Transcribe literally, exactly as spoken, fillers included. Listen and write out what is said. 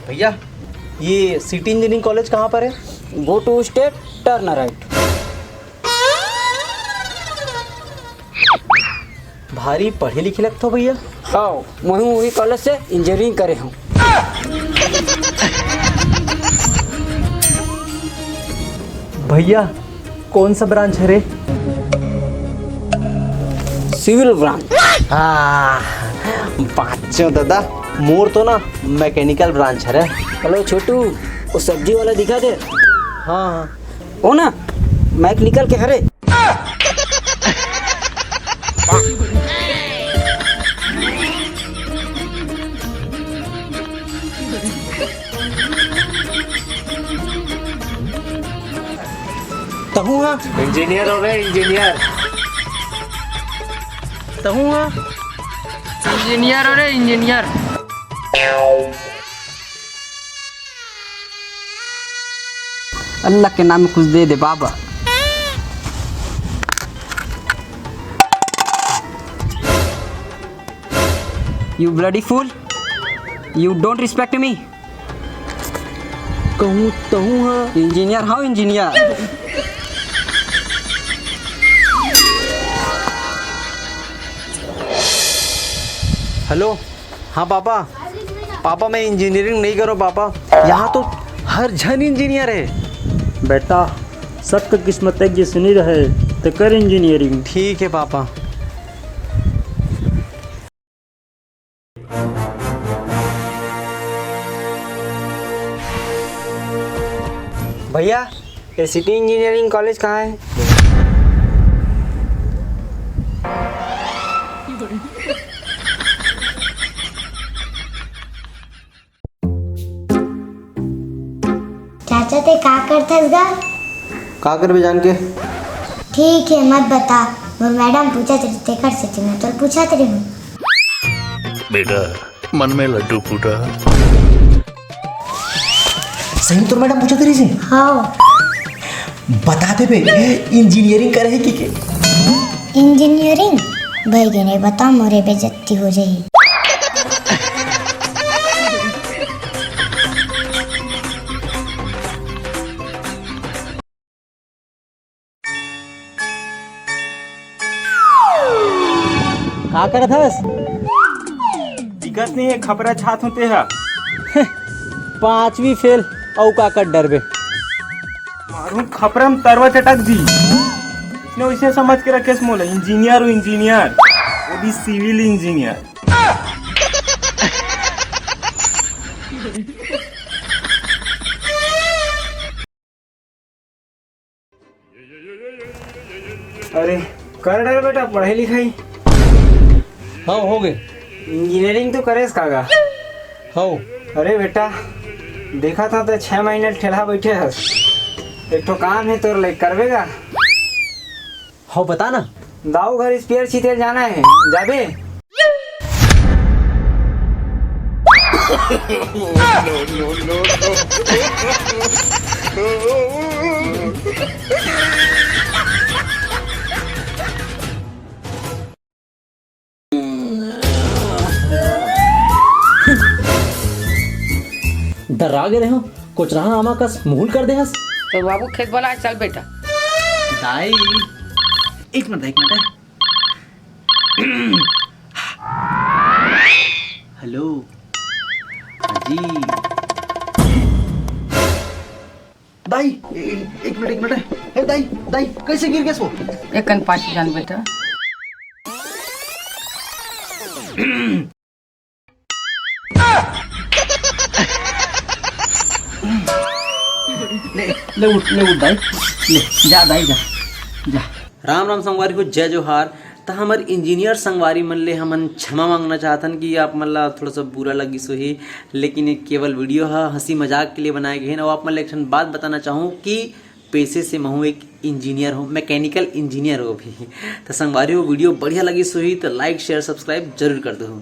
भैया, ये city engineering college कहाँ पर है? Go to straight, turn right. भारी पढ़े लिखे लगथो भैया। हाँ, मैं हूँ वही कॉलेज से इंजीनियरिंग करे हूँ। भैया, कौन सा ब्रांच है रे? Civil branch. हाँ, बाँचेंव दादा, मोर तो ना मैकेनिकल ब्रांच हरे। हेलो छोटू, वो सब्जी वाला दिखा दे। हाँ, हाँ। वो ना मैकेनिकल के हरे। तहूँ हा? इंजीनियर हो रे, इंजीनियर। तहूँ हा? इंजीनियर हो रे, इंजीनियर। अल्लाह के नाम में कुछ दे दे बाबा। You bloody fool, you don't respect me. कहूँ तहूँ हा? इंजीनियर हँव, इंजीनियर। हेलो। हाँ पापा, पापा मैं इंजीनियरिंग नहीं करों पापा, यहाँ तो हर झन इंजीनियर है। बेटा, सबके किस्मत एक जैसे नहीं रहे, तो कर इंजीनियरिंग। ठीक है पापा। भैया, ये सिटी इंजीनियरिंग कॉलेज कहाँ है? चाचा, ते का करथस गा? का करबे जान के? ठीक है, मत बता। मोर मैडम पूछत रही, तेकर सेती मैं तोर पूछत रही हूँ। बेटा, मन में लड्डू फूटा। सही में तोर मैडम पूछत रही से? हाँ। बता दे बे, इंजीनियरिंग करे है कि के? इंजीनियरिंग? भाई के नहीं बता, मोरे बेइज्जती हो जाही। का करत हस? दिखत नहीं है, खपरा छात होते है। पांचवी फेल, अउ का कर डरबे? मारू खपरा में तरवा चटक दी। इसने वैसे समझ के रखेस मोला, इंजीनियर हूँ, इंजीनियर, वो भी सिविल इंजीनियर। अरे, कर डार बेटा पढ़ाई लिखाई। हाँ, हो गए। इंजीनियरिंग तो करेस का गा? हाँ। अरे बेटा, देखा था तो छह महीने ठेला बैठे हस। एक ठो काम है तोर लाइक, करबे गा? हाँ, बता ना। दाऊ घर स्पेयर छिते ल जाना है, जाबे? डरा गे रेहेंव, कोचरहा आमा कस मुहुल कर दे हस। तो बाबू खेत बोला, चल बेटा। दाई, एक मिनट, एक मिनट। हेलो। हाँ जी। दाई, ए-, ए-, एक मिनट, एक मिनट। ए दाई, दाई, कैसे गिर गेस वो? एक कन पास जान बेटा। ले, ले उठ, ले उठ दाई। ले, जा दाई, जा, जा। राम राम संगवारी हो, जय जोहार। त हमर इंजीनियर संगवारी मन ले हमन क्षमा मांगना चाहतन कि आप मन ला थोड़ा सा बुरा लगिस होही, लेकिन ये केवल वीडियो ह हंसी मजाक के लिए बनाए गए हे। अउ आप मन ला एक ठन बात बताना चाहूँ कि पेशे से महू एक इंजीनियर हूँ, मैकेनिकल इंजीनियर हूँ अभी। त संगवारी हो, वीडियो बढ़िया लगिस होही त लाइक, शेयर, सब्सक्राइब जरूर कर दो।